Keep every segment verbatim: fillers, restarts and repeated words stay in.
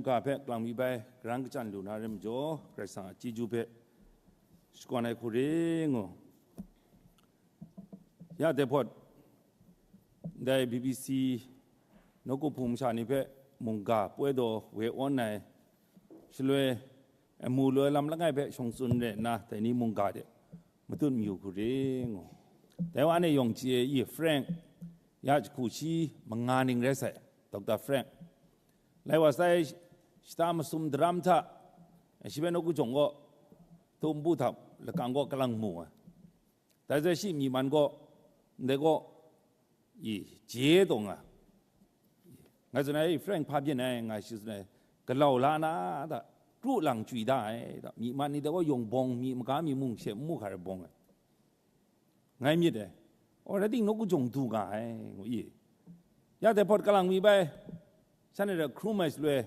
Ga hpe kalang mi bai, karan kachyan lu na re majaw, Karai Kasang a chyeju hpe shakawn ai hku ring ngu. Ya dai hpawt, ndai B B C nawku hpung masha ni hpe mungga poi daw woi awn ai, shaloi amu loi lam langai hpe shawng tsun re nna, dai ni mungga de matut mayu hku ring ngu. Dai wa anhte yawng chye i, Frank, ya jahku shi manga ning rai sai, Doctor Frank. Lai wa sai shata masum daram hta, shi hpe nawku jawng gaw, htum bu hta lakang gaw kalang mu ai. Dai zawn shi myi man gaw, ndai gaw, i, je taw nga. Ngai tsun ai, Frank hpa byin ai, nga shi tsun ai, galau la na da, kru lang chywi da ai da, myi man ni dai gaw yawng bawng, myi maga mi mung she n mu hkra bawng ai. Ngai myit ai. Aw, rai ting, nawku jawng du nga ai, ngu i. Ya dai hpawt kalang mi bai, shanhte hta hkrum ai shaloi,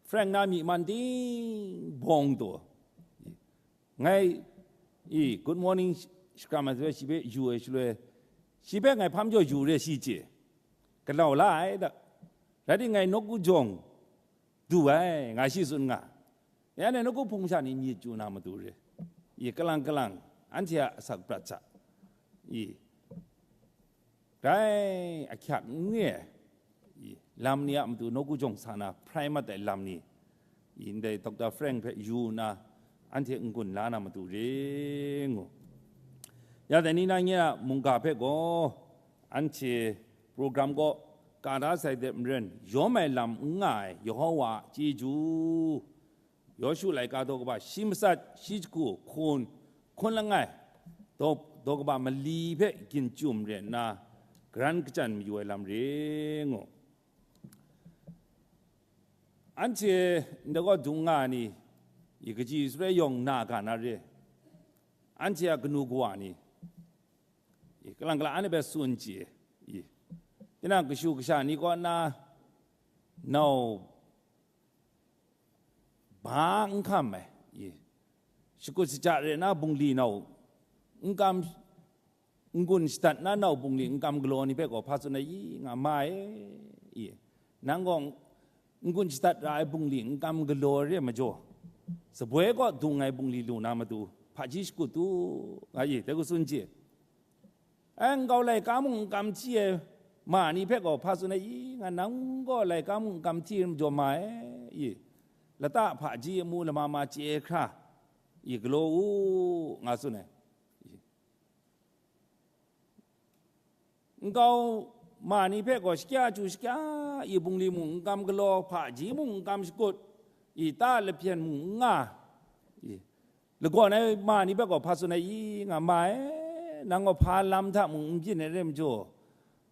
Frank na myi man ting bawng taw. Ngai, i, good morning sh-, shakram ai shaloi, shi hpe yu ai shaloi, shi hpe ngai hpa majaw yu re shi chye. Galau la ai da. Rai ting, ngai nawku jawng du ai, nga shi tsun nga. Ya, anhte nawku hpung masha ni myit chyu na matu re. I, kalang kalang, anhte a asak prat hta. I, grai ahkyak n re ai. I, lam ni a matu nawku jawng sa na hprai mat ai lam ni, i, ndai Doctor Frank hpe yu nna, anhte n-gun la na matu re ngu. Ya dai ni na nye a mungga hpe gaw, anhte program kaw ka da sai de maren, yawm ai lam n nga ai Yehova a chyeju, Yawshu laika daw kaba shi matsat, shi jahku, hkun, hkun langai, daw, daw kaba mali hpe ginchum re nna, karan kachyan mayu ai lam re ngu. Anhte ndai kaw dung nga ai ni, i, kaji shaloi yawng na ga na re, anhte a kanu kawa ni, i, kalang kalang anhte hpe tsun chye, i, tinang kashu kasha ni kaw nna nau ba n hkam ai, i, shakut shaja re na bungli nau n kam, n-gun shadat na nau bungli n kam galaw ni hpe gaw hpa tsun ai i, nga ma e, i, nang gaw n-gun shadat ra ai bungli n kam galaw re majaw, saboi kaw dung ai bungli lu na matu, hpaji shakut u, nga i, dai hku tsun chye. Ai, nkau laika mung n kam hti ai ma ni hpe gaw hpa tsun ai i, nga nang gaw laika mung n kam hti ai majaw ma e, i, lata hpaji amu lama ma chye hkra, i, galaw u, nga tsun ai. Nkau ma ni hpe gaw shakya chyu shakya i, bungli mung n kam galaw, hpaji mung n kam shakut, i, ta lahpyen mung n nga, i, lagawn ai ma ni hpe gaw hpa tsun ai i, nga ma e, nang gaw hpa lam hta mung n byin ai re majaw,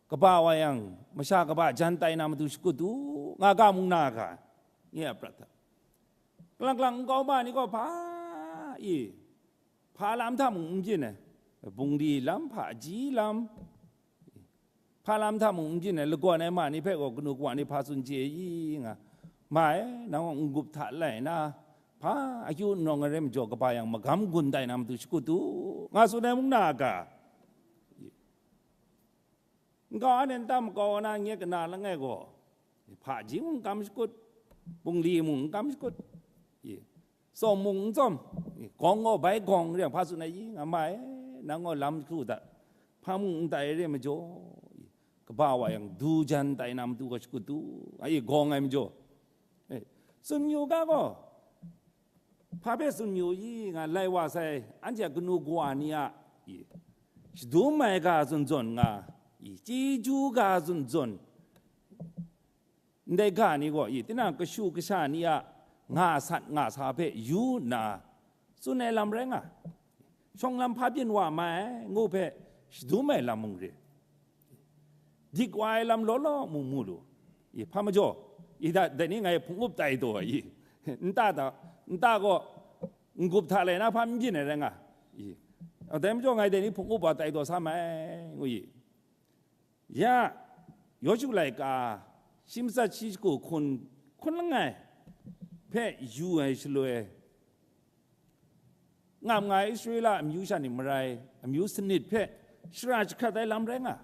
kaba wa yang, masha kaba jan tai na matu shakut u, nga ga mung na ga, nye a prat hta. Kalang kalang nkau ma ni gaw hpa i, hpa lam hta mung n byin ai, bungli lam, hpaji lam, hpa lam hta mung n byin ai, lagawn ai ma ni hpe gaw kanu kawa ni hpa tsun chye i, nga ma e, nang gaw n-gup hta lai na, hpa akyu n rawng ai rai majaw, kaba yang magam gun tai na matu shakut u, nga tsun ai mung na a ga? Nkau anhte nta makau na nye kana langai gaw, hpaji mung n kam shakut, bungli mung n kam shakut, i, tsawm mung n tsawm, i, gawng gaw bai gawng re yang hpa tsun ai i, nga ma e, nang gaw lam hkru hta hpa mung n tai re majaw, i, kaba wa yang du jan tai na matu gaw shakut u, nga i, gawng ai majaw, e, tsun yu ga gaw, hpa hpe tsun yu i, nga lai wa sai, anhte a kanu kawa ni a, i, shadum ai ga zawn zawn nga, i, chyeju ga zawn zawn, ndai ga ni gaw, i, tinang kashu kasha ni a nga sat nga sa hpe yu nna, tsun ai lam rai nga, shawng lam hpa byin wa mai ngu hpe shadum ai lam mung re, dik wa ai lam law law mung mu lu, i, hpa majaw, i, da, dai ni ngai hpung up tai taw ai i, nta da, nta gaw n-gup hta lai na hpa n byin ai rai nga, i, dai majaw ngai dai ni hpung up wa tai taw sa mai, ngu i. Ya, Yawshu laika, shi matsat shi jahku hkun, hkun langai hpe yu ai shaloi, ngam nga ai Israela amyu sha ni marai, amyu sanit hpe shara jahkrat ai lam rai nga.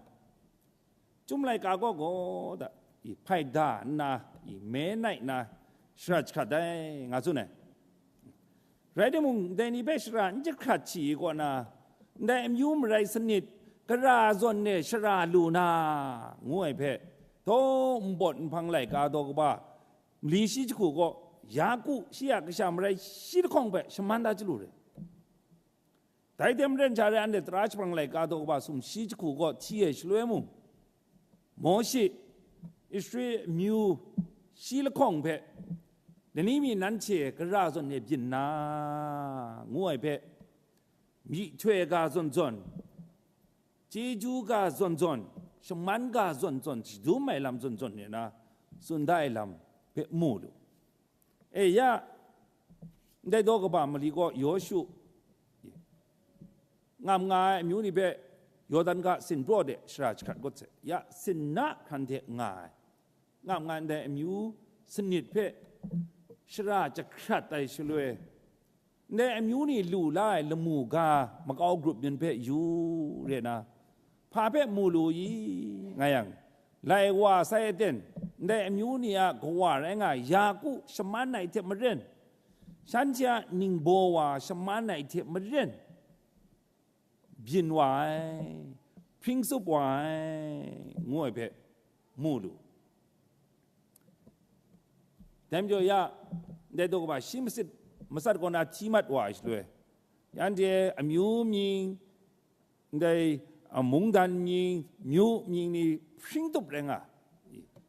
Chyum laika gaw gaw da, i, hpai da nna, i, me nai nna, shara jahkrat ai, nga tsun ai. Rai timung, ndai ni hpe shara n jahkrat shi kaw na, ndai amyu marai sanit, gara zawn e shara lu na, ngu ai hpe, htaw npawt nhpang laika daw kaba, mali shi jahku gaw, Yaku shi a kasha marai shi lahkawng hpe shaman da chyalu re. Dai hte maren sha re, anhte tara shabrang laika daw kaba sumshi jahku gaw hti ai shaloi mung, Mawshe, Israel amyu shi lahkawng hpe, dai ni mi nanhte gara zawn e byin na, ngu ai hpe, myihtoi ga zawn zawn, chyeju ga zawn zawn, shaman ga zawn zawn, shadum ai lam zawn zawn re na, tsun da ai lam hpe mu lu. E ya, ndai daw kaba mali gaw Yawshu, ngam nga ai amyu ni hpe Yawdan ga sinpraw de shara jahkrat kawt sai. Ya, sinna hkran hte nga ai, ngam nga ai ndai amyu sanit hpe shara jahkrat ai shaloi, ndai amyu ni lu la ai lamu ga makau grup yin hpe yu re na, hpa hpe mu lu i, nga yang, lai wa sai aten, ndai amyu ni a kawa rai nga ai Yaku shaman ai hte maren, shanhte a ningbaw wa shaman ai hte maren, byin wa ai, hpring tsup wa ai, ngu ai hpe mu lu. Dai majaw ya, ndai daw kaba shi masit, matsat kaw na hti mat wa ai shaloi, anhte amyu mying, ndai, a, mungdan mying, myu mying ni hpring tup rai nga,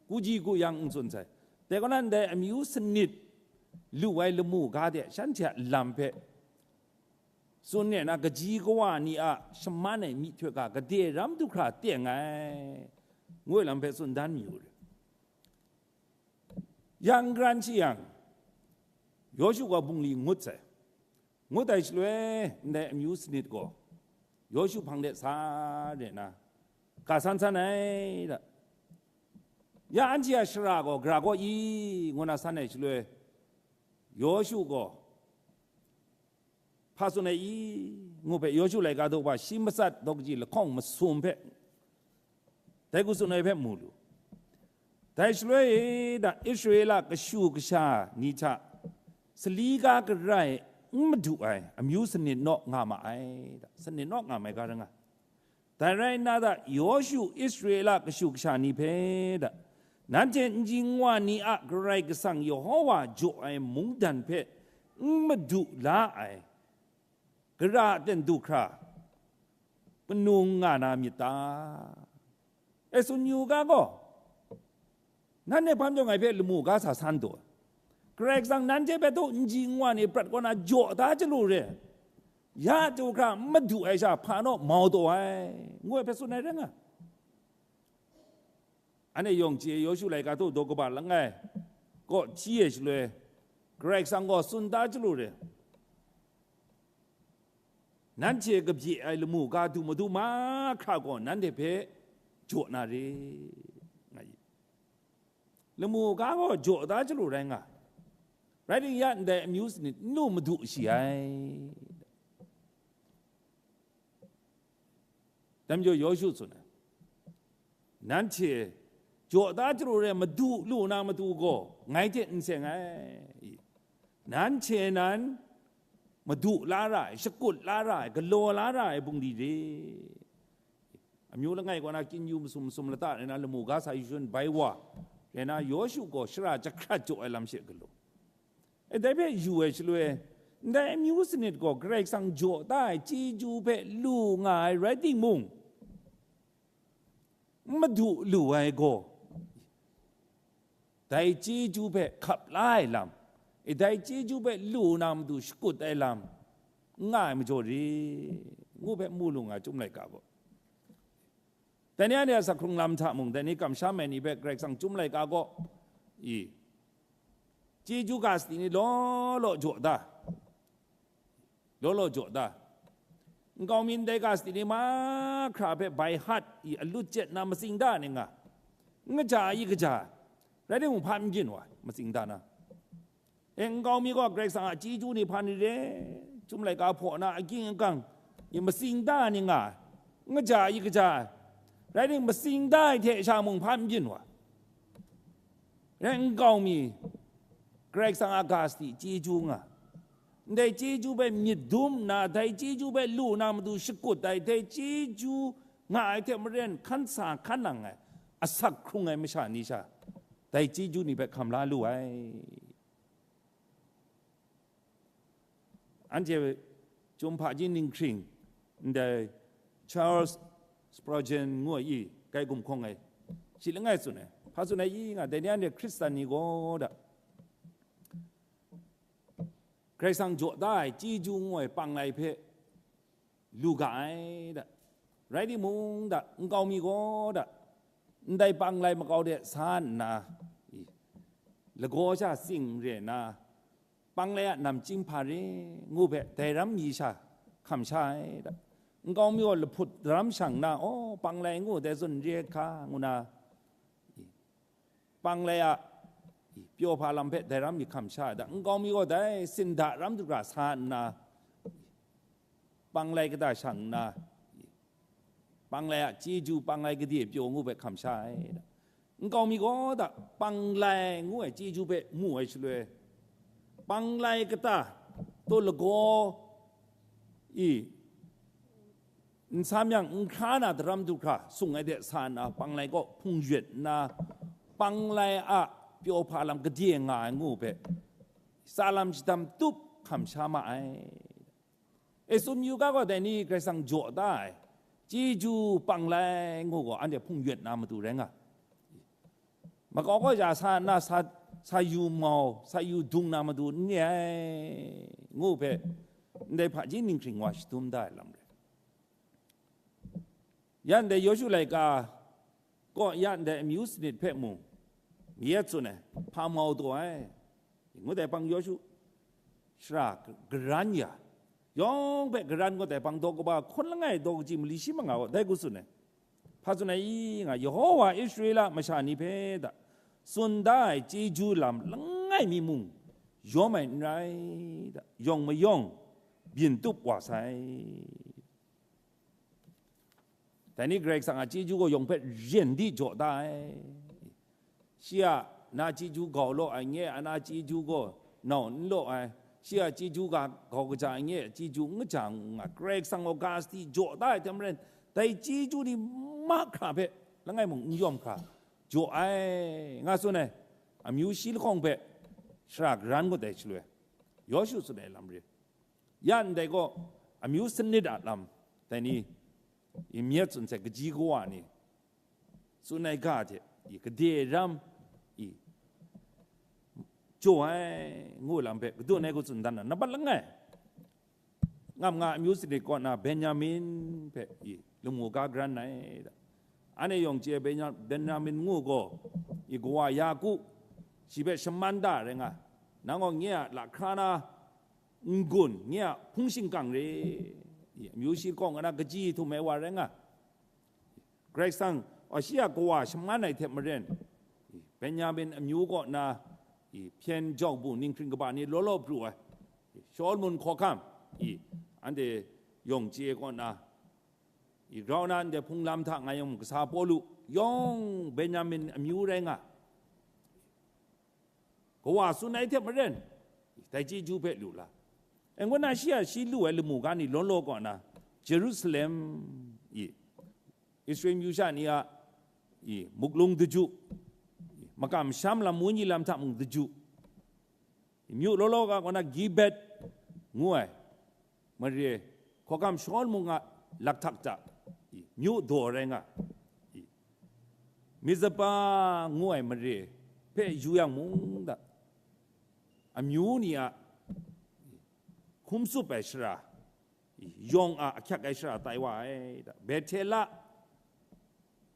kuji kuyang n tsun sai. Dai kaw na ndai amyu sanit lu ai lamu ga de shanhte a lam hpe tsun re na, kaji kawa ni a shaman ai myihtoi ga gade ram du hkra teng ai, ngu ai lam hpe tsun dan mayu re. Yang karen shi yang, Yawshu gaw bungli ngut sai. Ngut ai shaloi, ndai amyu sanit gaw Yawshu hpang de sa re na, ga san san ai da. Ya anhte a shara gaw gara kaw i, ngu na san ai shaloi, Yawshu gaw hpa tsun ai i, ngu hpe, Yawshu laika daw kaba shi matsat daw kaji lahkawng masum hpe, dai hku tsun ai hpe mu lu. Dai shaloi e da, Israela kashu kasha ni hta sali ga garai n madu ai amyu sanit naw nga ma ai da, sanit naw nga mai ga rai nga. Dai rai nna da, Yawshu Israela kashu kasha ni hpe da, nanhte n ji n wa ni a Karai Kasang Yawhowa jaw ai mungdan hpe n madu la ai gara ten du hkra, kanu nga na myit ta? E tsun yu ga gaw, nanhte hpa majaw ngai hpe lamu ga sa san daw ai. Karai Kasang nanhte hpe htaw n ji n wa ni prat kaw na jaw da chyalu re. Ya chyalu hkra n madu ai sha hpa naw mau taw ai, ngu ai hpe tsun ai rai nga. Anhte yawng chye, Yawshu laika hta daw kaba langai kaw hti ai shaloi, Karai Kasang gaw tsun da chyalu re. Nanhte kabye ai lamu ga du madu mahkra gaw nanhte hpe jaw na re, nga i. Lamu ga gaw jaw da chyalu rai nga. Rai timung, ya ndai amyu sanit n lu madu shi ai. Dai majaw Yawshu tsun ai, nanhte jaw da chyalu re, madu lu na matu gaw ngai hte n seng ai. Nanhte nan madu la ra ai, shakut la ra ai, galaw la ra ai bungli re. Amyu langai kaw na kyin yu masum masum lata rai na, lamu ga sa yu shun bai wa rai na, Yawshu gaw shara jahkrat jaw ai lam she galaw. E, dai hpe yu ai shaloi, ndai amyu sanit gaw Karai Kasang jaw da ai chyeju hpe lu nga ai rai timung, n madu lu ai gaw, dai chyeju hpe hkap la ai lam, e, dai chyeju hpe lu na matu shakut ai lam n nga ai majaw re, ngu hpe mu lu nga Chyum laika gaw. Dai ni anhte a asak hkrung lam hta mung, dai ni kamsham ai ni hpe Karai Kasang Chyum laika gaw, i, chyeju ga sadi ni law law jaw da, law law jaw da. Nkau mi ndai ga sadi ni mahkra hpe bai hat i, alut jet na matsing da ni nga, n kaja i kaja, rai timung, hpa n byin wa, matsing da na. E, nkau mi gaw Karai Kasang a chyeju ni hpa ni re, Chyum laika hpaw na agying agam i, matsing da ni nga, n kaja i kaja, rai timung, matsing da ai hte sha mung hpa n byin wa. Rai nkau mi, Karai Kasang a ga sadi chyeju nga. Ndai chyeju hpe myit dum nna, dai chyeju hpe lu na matu shakut ai, dai chyeju nga ai hte maren hkan sa hkan nang ai, asak hkrung ai masha ni sha, dai chyeju ni hpe hkam la lu ai. Anhte Chyum Hpaji Ninghkring ndai Charles Spurgeon ngu ai i kai gumhkawng ai shi langai tsun ai. Hpa tsun ai i nga, dai ni anhte Hkristan ni gaw da, Karai Kasang jaw da ai chyeju ngu ai panglai hpe lu ga ai da. Rai timung da, nkau mi gaw da, ndai panglai makau de sa nna, i, lagaw sha tsing re nna, panglai a namchying hpa re ngu hpe dai ram mi sha hkam sha ai da. Nkau mi gaw lahput daram shang nna, aw, panglai ngu dai tsun re hka ngu na, i, panglai a, i, pyaw hpa lam hpe dai ram mi hkam sha ai da. Nkau mi gaw dai sinda ram du ra sa nna, panglai kata shang nna, i, panglai a chyeju, panglai gade pyaw ngu hpe hkam sha ai da. Nkau mi gaw da, panglai ngu ai chyeju hpe mu ai shaloi, panglai kata taw lagaw i, n sa myang n hkra na daram du hkra sung ai de sa nna, panglai kaw hpung yawt nna, panglai a pyaw hpa lam gade nga ai ngu hpe, sa lam shadam tup hkam sha ma ai. Esun yu ga gaw dai ni Karai Kasang jaw da ai chyeju panglai ngu gaw, anhte hpung yawt na matu rai nga. Makau kaw ja sa nna sa, sa yu mau, sa yu dung na matu n re ai, ngu hpe, ndai hpaji ninghkring wa shadum da ai lam rai. Ya ndai Yawshu laika kaw ya ndai amyu sanit hpe mung, mi yet tsun ai, hpa mau taw ai, ngut ai pang Yawshu shara garan ya, yawng hpe garan ngut ai pang daw kaba hkawn langai daw kaji mali shi manga gaw dai hku tsun ai. Hpa tsun ai i nga, Yawhawa Israela masha ni hpe da tsun da ai chyeju lam langai mi mung yawm ai n rai da, yawng mayawng byin tup wa sai. Dai ni Karai Kasang a chyeju gaw yawng hpe yen di jaw da ai. Shi a na chyeju gau law ai, nye a na chyeju gaw nau n law ai, shi a chyeju ga gau kaja ai, nye a chyeju n kaja ngu nga, Karai Kasang gaw ga sadi jaw da ai hte maren, dai chyeju ni mahkra hpe langai mung n yawm hkra jaw ai, nga tsun ai. Amyu shi lahkawng hpe shara garan ngut ai shaloi, Yawshu tsun ai lam rai. Ya ndai gaw, amyu sanit a lam, dai ni, i myit tsun sai kaji kawa ni, tsun ai ga hte, i gade ram, i jaw ai, ngu lam hpe kadun ai hku tsun dan na, nampat langai, ngam nga amyu sanit kaw na Benyamin hpe, i lamu ga garan ai da. Anhte yawng chye ai Benya-, Benyamin ngu gaw, i kawa Yaku, shi hpe shaman da rai nga, nang gaw nye a lahkra na, n-gun, nye a hpung shingkang re, i amyu shi lahkawng na kaji htum ai wa rai nga. Karai Kasang, a, shi a kawa shaman ai hte maren, i Benyamin amyu kaw na, i hpyen jau bu ninghkring kaba ni law law pru ai, i Shawlumon hkawhkam, i anhte yawng chye kaw na, i grau na ndai hpung lam hta nga yang mung, kasa Pawlu yawng Benyamin amyu rai nga, kawa tsun ai hte maren, dai chyeju hpe lu la. Angun na shi a shi lu ai lamu ga ni law law kaw na, Jerusalem, i Israel myu sha ni a, i muklung daju, i makam sham lam, wenyi lam hta mung daju, i myu law law ga kaw na Gibet ngu ai mare, hkawhkam Shawlumon a lakhtak hta, i myu daw rai nga, i Mizpa ngu ai mare hpe yu yang mung da, amyu ni a hkum tsup ai shara, yawng a ahkyak ai shara tai wa ai da, Bethela,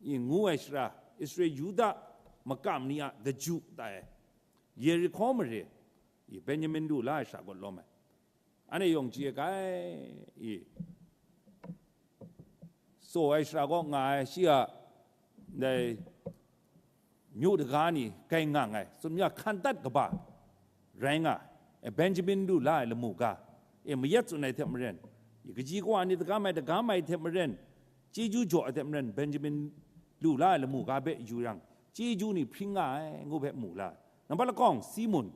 i ngu ai shara, Israel Yuda makam ni a daju tai ai, Yerihko mare, i Benjamin lu la ai shara kaw lawm ai. Anhte yawng chye ai, i tsaw ai shara kaw nga ai, shi a ndai myu daga ni gai ngang ai, tsun ya hkan dat kaba rai nga ai, Benjamin lu la ai lamu ga, e mayat tsun ai hte maren, i kaji kawa ni daga mai, daga mai hte maren, chyeju jaw ai hte maren, Benjamin lu la ai lamu ga hpe yu yang, chyeju ni hpring nga ai ngu hpe mu la ai. Nampat lakawng, Simun,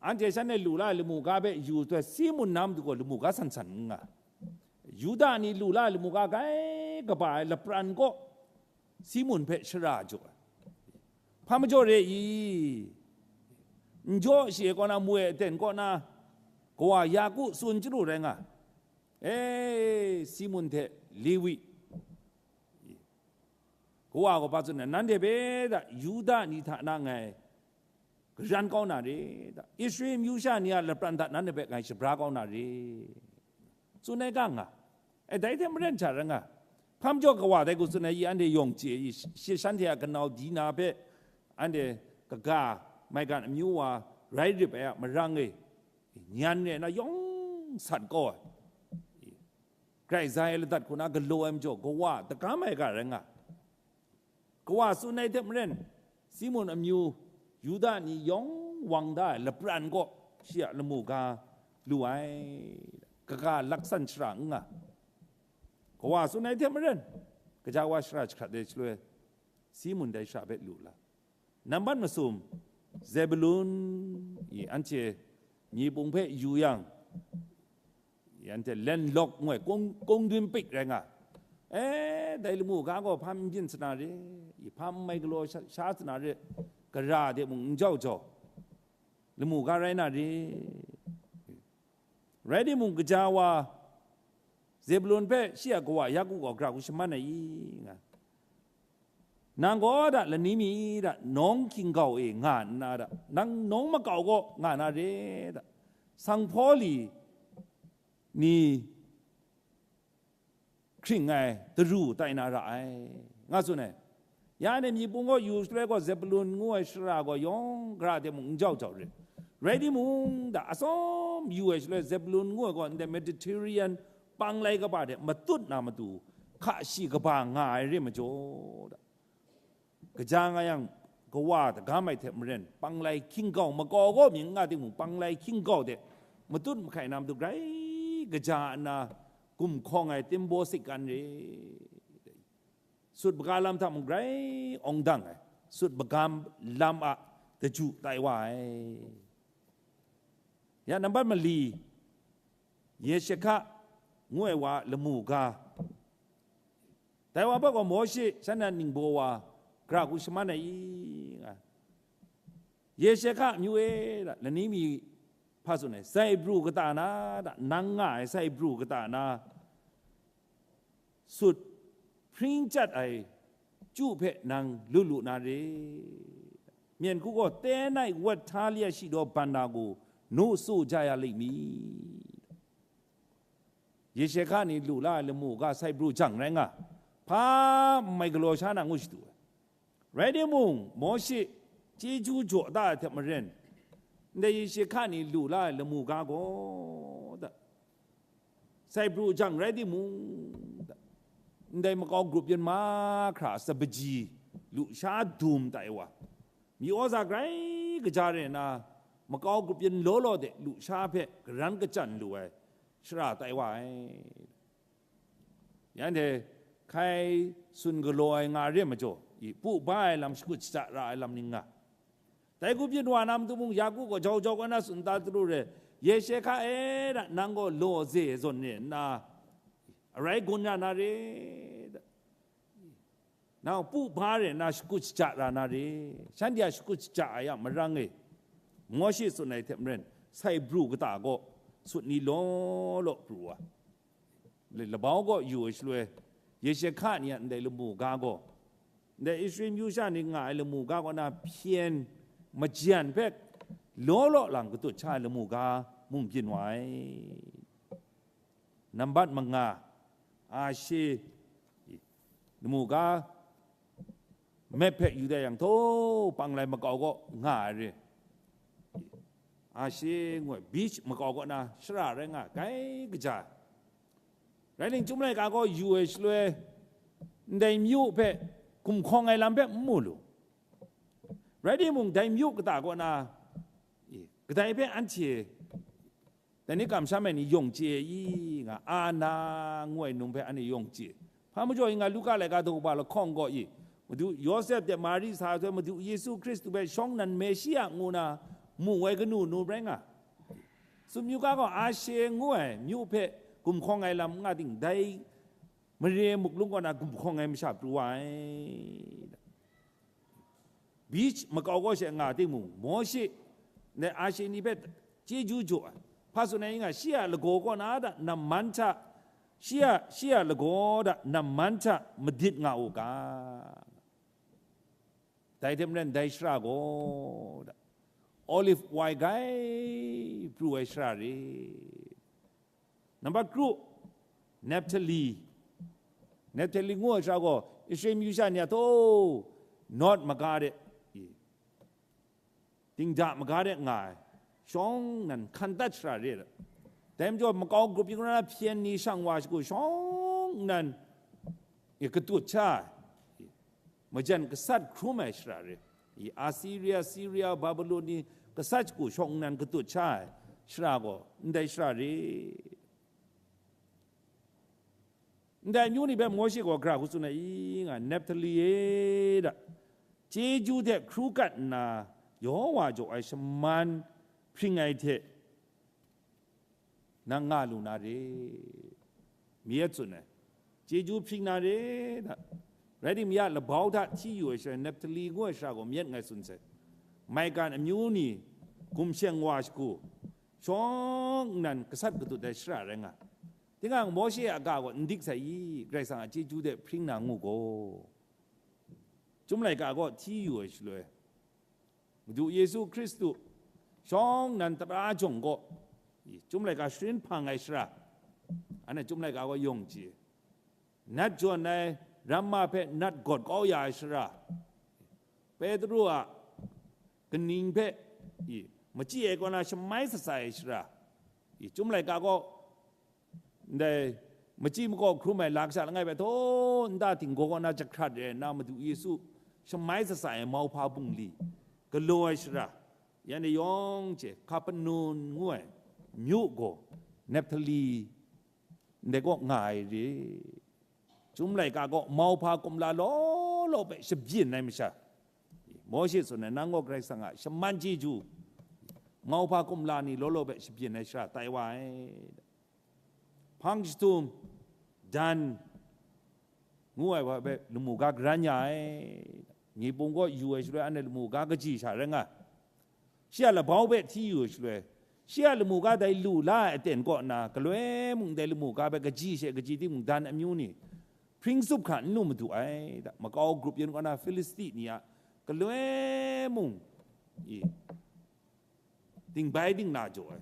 Anhte shanhte lu la ai lamu ga hpe yu hte Simun na matu gaw lamu ga san san n nga. Yuda ni lu la ai lamu ga grai kaba ai lapran kaw Simun hpe shara jaw ai. Hpa majaw re i? N jaw shi ai kaw na, mu e aten kaw na, kawa Yaku tsun chyalu rai nga. E, Simun hte Lewi, kawa gaw hpa tsun ai, nanhte hpe da Yuda ni hta na ngai garan kau na re da, Israel amyu sha ni a lapran hta nanhte hpe ngai shabra kau na re, tsun ai ga nga. E, dai hte maren hta rai nga. Hpa majaw kawa dai hku tsun ai i, anhte yawng chye i, shi shanhte a kanau Dina hpe anhte kaga maigan amyu wa rai rip ai a marang e, nyan re na yawng sat kau ai. Grai za ai ladat hku na galaw ai majaw, kawa dagam ai ga rai nga. Kawa tsun ai hte maren, Simun amyu Yuda ni yawng wang da ai lapran kaw shi a lamu ga lu ai, kaga laksan shara n nga. Kawa tsun ai hte maren, gaja wa shara jahkrat ai shaloi, Simun dai shara hpe lu la. Nambat masum, Zebulun, i, anhte myi pung hpe yu yang, i, anhte Lenlok ngoi kung, kungdun pik rai nga. E, dai lamu ga gaw hpa n byin sa na re, i, hpa n mai galaw sha, sha sa na re, gara de mung n jau jau, lamu ga rai na re. Rai timung, gaja wa Zebulun hpe shi a kawa Yaku gaw gara hku shaman ai i? Nga. Nang gaw da lani mi da nawng hkinggau e nga nna da, nang nawng makau gaw nga na re da, sanghpaw li ni hkring ai daru tai na ra ai, nga tsun ai. Ya ni myi pung gaw yu shaloi gaw, Zebulun ngu ai shara gaw yawng gara de mung n jau jau re. Rai timung, da atsawm yu ai shaloi, Zebulun ngu ai gaw ndai Mediterranean panglai kaba de matut na matu hka shi kaba nga ai re majaw, da kaja nga yang, kawa dagam ai hte maren, panglai hkinggau makau gaw mying n nga timung, panglai hkinggau de matut mahkai na matu grai kaja nna, gumhkawng ai timbaw sikkan re, sut maga lam hta mung grai awng dang ai, sut maga lam a daju tai wa ai. Ya nambat mali, Yeshahka ngu ai wa a lamu ga. Dai wa hpe gaw Mawshe shan na ningbaw wa gara hku shaman ai i? Nga. Yeshahka amyu e, da, lani mi hpa tsun ai, sai pru kata na, da, nang nga ai sai pru kata na, sut hpring chyat ai chyu hpe nang lu lu na re. Myen hku gaw, Tenai Wet Htalia Shidaw Banda gaw nu tsu ja ya lit mi? Yeshahka ni lu la ai lamu ga sai pru jang rai nga, hpa n mai galaw sha na ngu shadu ai. Rai timung, Mawshe chyeju jaw da ai hte maren, ndai Yeshahka ni lu la ai lamu ga gaw, da, sai pru jang rai timung, da, ndai makau grup yin mahkra a sabaji lu sha dum tai wa, myi aw za grai kaja re nna, makau grup yin law law de lu sha hpe karan kachyan lu ai shara tai wa ai. Yan hte hkai tsun galaw ai nga re majaw, i, pu ba ai lam, shakut shaja ra ai lam ning nga. Dai grup yin wa na matu mung, Yaku gaw jau jau kau na tsun ta tru re, Yeshahka e, da, nang gaw law ze zawn re nna, arai gun ya na re, da. Nang pu ba re nna shakut shaja ra na re, shanhte a shakut shaja ai a marang e, Mawshe tsun ai hte maren, sai pru kata gaw sut ni law law pru wa. Le-, labau gaw yu ai shaloi, Yeshahka ni a ndai lamu ga gaw, ndai Israel myu sha ni nga ai lamu ga kaw na hpyen majan hpe law law lang katut sha ai lamu ga mung byin wa ai. Nambat manga, Ashe, lamu ga, map hpe yu dat yang, htaw, panglai makau kaw nga ai re. Ashe ngu ai, beach makau kaw na shara rai nga ai, grai kaja. Rai ning, Chyum laika gaw yu ai shaloi, ndai myu hpe gumhkawng ai lam hpe n mu lu. Rai timung, dai myu kata kaw na, e, kadai hpe anhte dai ni kamsham ai ni yawng chye i nga, Ana ngu ai num hpe anhte yawng chye. Hpa majaw i nga, Luka laika daw kaba lahkawng gaw i, Madu Yawsep de Mari sa ai hte, Madu Yesu Hkristu hpe shawng nnan Meshia ngu na Mu ai kanu nu rai nga. Sumyu ga gaw Ashe ngu ai myu hpe gumhkawng ai lam n nga ting, dai mare muklung kaw na gumhkawng ai masha pru wa ai. Beach makau kaw she nga timung, Mawshe, ndai Ashe ni hpe chyeju jaw ai. Hpa tsun ai nga, shi a lagaw kaw na da namman hta, shi a, shi a lagaw da namman hta madit nga u ga. Dai hte maren dai shara gaw, da, olive wai gai pru ai shara re. Nambat kru, Naphtali. Naphtali ngu ai shara gaw, Israel myu sha ni a htaw, Nod maga de, i, dingda maga de nga ai, shawng nnan hkan dat shara re ai. Dai majaw, makau grup yin na hpyen ni shang wa shagu shawng nnan, e, katut sha ai, majan gasat hkrum ai shara re. I, Asiria, Siria, Babilon ni gasat shagu shawng nnan katut sha ai shara gaw ndai shara re. Ndai amyu ni hpe Mawshe gaw gara hku tsun ai i nga, Naphtali e, da, chyeju hte hkru kat nna, Yehowa jaw ai shaman hpring ai hte nang nga lu na re, myit tsun ai. Chyeju hpring na re, da. Rai timung, ya labau hta hti yu ai shaloi, Naphtali ngu ai shara gaw myit ngai tsun sai. Maikan amyu ni gumsheng wa shagu, shawng nnan gasat katut ai shara rai nga. Tinang Mawshe a ga gaw n dik sai i? Karai Kasang a chyeju de hpring na ngu gaw, Chyum laika gaw hti yu ai shaloi, Madu Yesu Hkristu shawng nnan tara jawng gaw, i, Chyum laika sharin hpang ai shara, anhte Chyum laika gaw yawng chye, nat jawn ai ramma hpe nat gawt kau ya ai shara, Petru a kaning hpe, i, machyi ai kaw na shamai sat sa ai shara, i, Chyum laika gaw ndai machyi makaw hkrum ai lam kasha langai hpe htaw nta htinggaw kaw na jahkrat re ai na Madu Yesu shamai sat sa ai mauhpa bungli galaw ai shara, yan e yawng hte Kapernaum ngu ai myu gaw Naphtali ndai kaw nga ai re. Chyum laika gaw mauhpa kumla law law hpe shabyin ai masha, Mawshe tsun ai, nang gaw Karai Kasang a shaman chyeju, mauhpa kumla ni law law hpe shabyin ai shara tai wa ai. Hpang jahtum, dan ngu ai wa hpe lamu ga garan ya ai. Ni pung gaw yu ai shaloi, anhte lamu ga kaji sha rai nga. Shi a labau hpe hti yu ai shaloi, shi a lamu ga dai lu la ai aten kaw na, galoi mung dai lamu ga hpe kaji she kaji timung, dan amyu ni hpring tsup hkra n lu madu ai, da, makau grup yin kaw na Filisti ni a galoi mung, i, dingbai dingna jaw ai,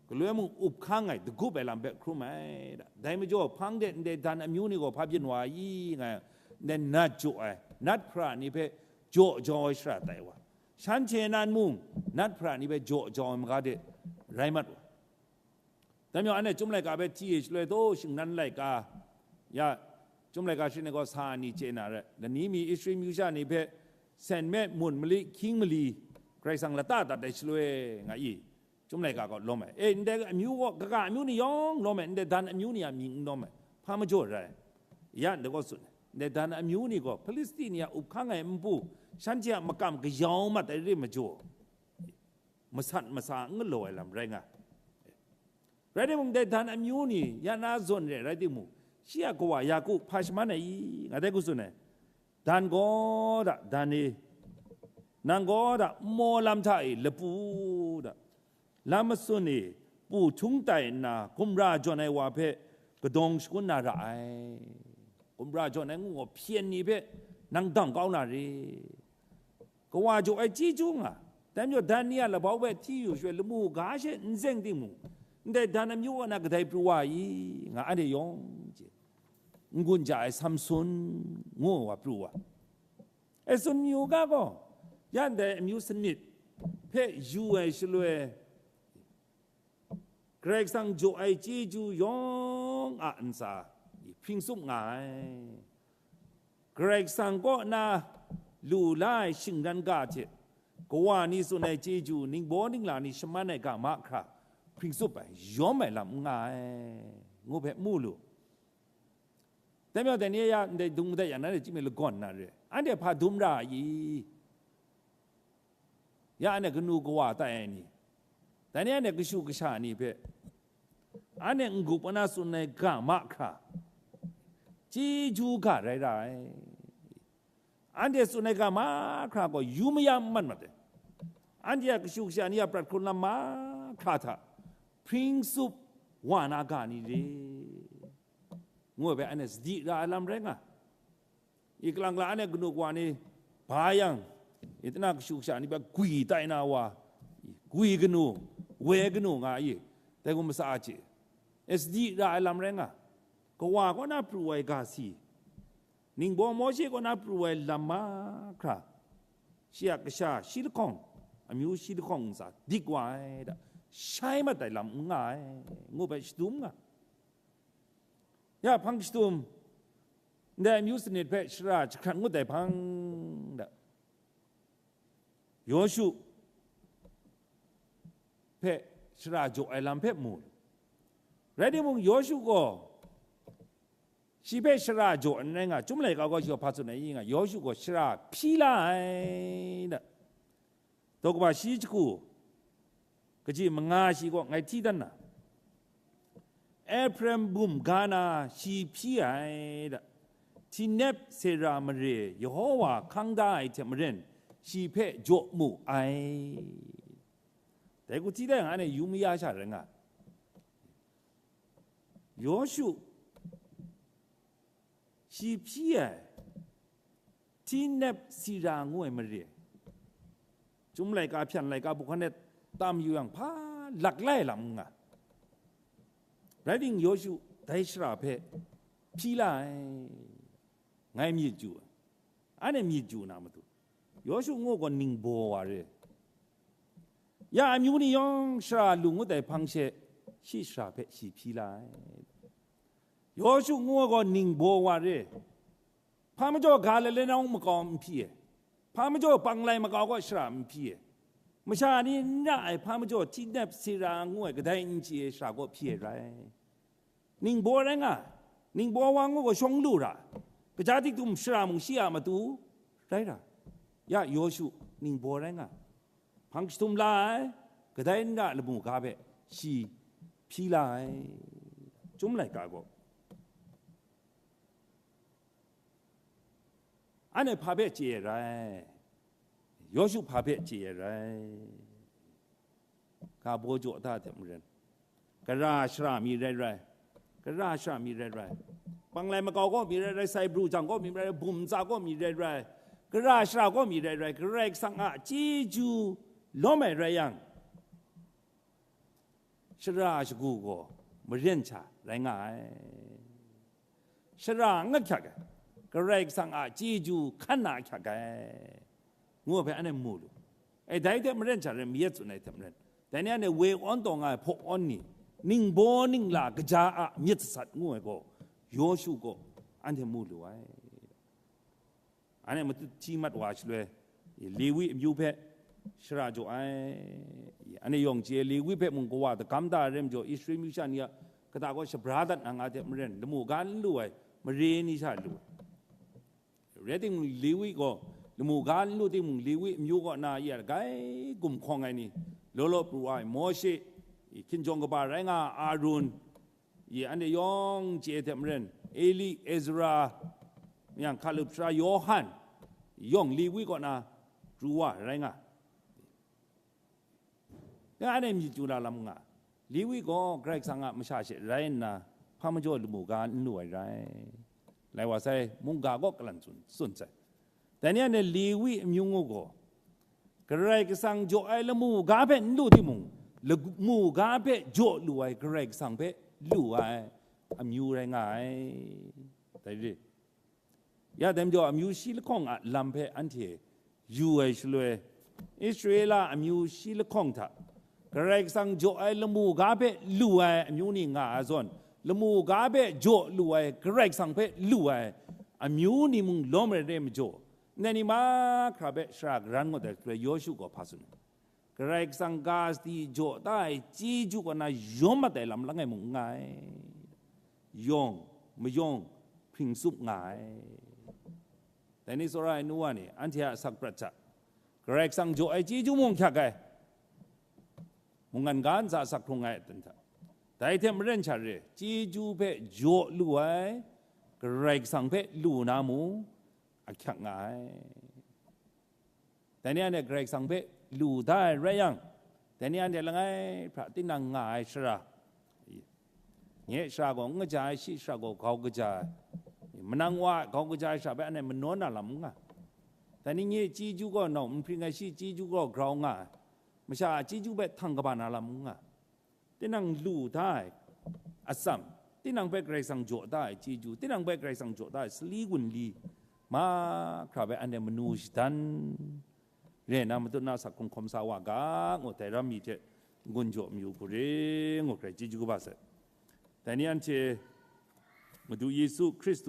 galoi mung up hkang ai, dagup ai lam hpe hkrum ai, da. Dai majaw, hpang de ndai dan amyu ni gaw hpa byin wa i, nga, ndai nat jaw ai, nat hpara ni hpe jaw jau ai shara tai wa, shanhte nan mung nat hpara ni hpe jaw jau ai maga de rai mat wa. Dai majaw, anhte Chyum laika hpe hti ai shaloi, taw, shingnan laika, ya, Chyum laika sharin ai gaw sa ni chye na rai, lani mi Israel myu sha ni hpe sen me, mun mali, hkying mali, Karai Kasang lata dat ai shaloi, nga i, Chyum laika gaw lawm ai. E, ndai amyu gaw, kaga amyu ni yawng lawm ai, ndai dan amyu ni a mying n lawm ai, hpa majaw rai? Ya, ndai gaw tsun ai, ndai dan amyu ni gaw Hpilisti ni a up hkang ai npu, shanhte a makam kayau mat ai re majaw, masat masa n galaw ai lam rai nga. Rai timung, dai dan amyu ni ya na zawn re ai rai timung, shi a kawa Yaku hpa shaman ai i? Nga dai hku tsun ai. Dan gaw da, dan e, nang gaw da, nmaw lam hta e lapu da, lam matsun e pu htung tai nna, gumra jawn ai wa hpe kadawng shangun na ra ai. Gumra jawn ai ngu gaw hpyen ni hpe nang dang kau na re. Kawa jaw ai chyeju nga, dai majaw dan ni a labau hpe hti yu shaloi, lamu ga she n zeng timung, ndai dan amyu kaw na kadai pru wa i? Nga, anhte yawng hte n-gun ja ai Samsun ngu ai wa pru wa. E, Samsun myu ga gaw, ya ndai amyu sanit hpe yu ai shaloi, Karai Kasang jaw ai chyeju yawng a ntsa hpring tsup nga ai. Karai Kasang kaw na lu la ai shingran ga hte kawa ni tsun ai chyeju, ningbaw ningla ni shaman ai ga mahkra hpring tsup ai, yawm ai lam n nga ai, ngu hpe mu lu. Dai majaw, dai ni ya ndai dung madat yang, nanhte chyinghkun lagawn na re, anhte hpa dum ra ai i? Ya anhte kanu kawa tai ai ni, dai ni anhte kashu kasha ni hpe, anhte n-gup na tsun ai ga mahkra, chyeju ga rai ra ai. Anhte tsun ai ga mahkra gaw yu maya n mat mat ai. Anhte a kashu kasha ni a prat hkrun lam mahkra hta hpring tsup wa na ga ni re, ngu ai hpe anhte sadi ra ai lam rai nga. I kalang kalang anhte kanu kawa ni ba yang, i tana kashu kasha ni hpe gwi tai na wa, gwi kanu, woi kanu nga i, dai gaw masa a chye. E sadi ra ai lam rai nga. Kawa kaw na pru ai ga si, ningbaw Mawshe kaw na pru ai lam mahkra, shi a kasha shi lahkawng, amyu shi lahkawng ntsa dik wa ai da, shai mat ai lam n nga ai, ngu hpe shadum nga. Ya hpang shadum, ndai amyu sanit hpe shara jahkrat ngut ai hpang da, Yawshu hpe shara jaw ai lam hpe mu lu. Rai timung, Yawshu gaw shi hpe shara jaw n rai nga, Chyum laika gaw shi gaw hpa tsun ai i nga, Yawshu gaw shara hpyi la ai da. Daw kaba shi jahku, kaji manga shi gaw ngai hti dan na, Ephraim bum ga na shi hpyi ai da, Tinep Sera mare Yehowa hkang da ai hte maren, shi hpe jaw mu ai. Dai ku hti dai nga, anhte yu maya sha rai nga. Yawshu shi hpyi ai, Tinep Sera ngu ai mare, Chyum laika hpyan laika bu hkan e tam yu yang, hpa laklai lam n nga. Rai timung, Yawshu dai shara hpe hpyi la ai, ngai myit yu ai. Anhte myit yu na matu, Yawshu ngu gaw ningbaw wa re. Ya amyu ni yawng shara lu ngut ai hpang she, shi shara hpe shi hpyi la ai. Yawshu ngu gaw ningbaw wa re. Hpa majaw ga lalenau makau n hpyi ai, hpa majaw panglai makau kaw shara n hpyi ai, masha ni n ra ai hpa majaw Tinep Sera ngu ai kadai n chye ai shara kaw hpyi ai rai. Ningbaw rai nga, ningbaw wa ngu gaw shawng lu ra, kaja dik dum shara mung shi a matu rai ra. Ya Yawshu ningbaw rai nga, hpang shadum la ai, kadai n ra lamu ga hpe shi hpyi la ai, Chyum laika gaw. Anhte hpa hpe chye ai rai? Yawshu hpa hpe chye ai rai? Ga baw jaw da hte maren, gara shara mi rai rai, gara shara mi rai rai, panglai makau kaw mi rai rai, sai bru jang kaw mi rai rai, bum ntsa kaw mi rai rai, gara shara kaw mi rai rai, Karai Kasang a chyeju lawm ai rai yang, shara shagu gaw maren sha rai nga ai. Shara n ahkyak ai, Karai Kasang a chyeju hkan na ahkyak ai, ngu ai hpe anhte mu lu. E, dai hte maren sha rai, mayat tsun ai hte maren, dai ni anhte woi awn taw nga ai hpaw awn ni, ningbaw ningla kaja a myit sasat ngu ai gaw, Yawshu gaw anhte mu lu ai. Anhte matut hti mat wa shaloi, Lewi amyu hpe shara jaw ai. Anhte yawng chye ai, Lewi hpe mung kawa dagam da ai rai majaw, Israel amyu sha ni a kata kaw shabra dat na nga hte maren, lamu ga n lu ai mare ni sha lu ai. Rai timung, Lewi gaw lamu ga n lu timung, Lewi amyu kaw na ya grai gumhkawng ai ni, law law pru ai Mawshe, hkinjawng kaba rai nga ai Arun, i anhte yawng chye ai hte maren, Eli, Ezra, yang Hkalup sara Yawhan yawng Lewi kaw na pru wa rai nga. Nga anhte myit yu na lam nga, Lewi gaw Karai Kasang a masha she rai nna, hpa majaw lamu ga n lu ai rai. Lai wa sai, mungga kaw kalan tsun, tsun sai. Dai ni anhte Lewi amyu ngu gaw, Karai Kasang jaw ai lamu ga hpe n lu timung, lamu ga hpe jaw lu ai Karai Kasang hpe lu ai amyu rai nga ai. Dai re. Ya dai majaw, amyu shi lahkawng a lam hpe anhte yu ai shaloi, Israela amyu shi lahkawng hta Karai Kasang jaw ai lamu ga hpe lu ai amyu ni nga ai zawn, lamu ga hpe jaw lu ai Karai Kasang hpe lu ai amyu ni mung lawm ai re majaw, ndai ni mahkra hpe shara garan ngut ai shaloi, Yawshu gaw hpa tsun ai? Karai Kasang ga sadi jaw da ai chyeju kaw na yawm mat ai lam langai mung n nga ai, yawng mayawng hpring tsup nga ai. Dai ni tsawra ai nu wa ni, anhte a asak prat hta Karai Kasang jaw ai chyeju mung hkyak ai. Mungkan ga ntsa asak hkrung ai aten hta. Dai hte maren sha re, chyeju hpe jaw lu ai Karai Kasang hpe lu na mung ahkyak nga ai. Dai ni anhte Karai Kasang hpe lu da ai rai yang, dai ni anhte langai hpra tinang nga ai shara, nye shara gaw n kaja ai, shi shara gaw grau kaja ai, manang wa grau kaja ai shara hpe anhte manaw na lam n nga. Dai ni nye chyeju gaw nau n hpring ai, shi chyeju gaw grau nga ai, masha a chyeju hpe htang kaba na lam n nga. Tinang lu da ai atsam, tinang hpe Karai Kasang jaw da ai chyeju, tinang hpe Karai Kasang jaw da ai sali gunli, mahkra hpe anhte manu shadan re na, matut na asak hkrung hkawm sa wa ga, ngu dai ram mi hte n-gun jaw mayu hku re, ngu hkrai chyeju kaba sai. Dai ni anhte Madu Yesu Hkristu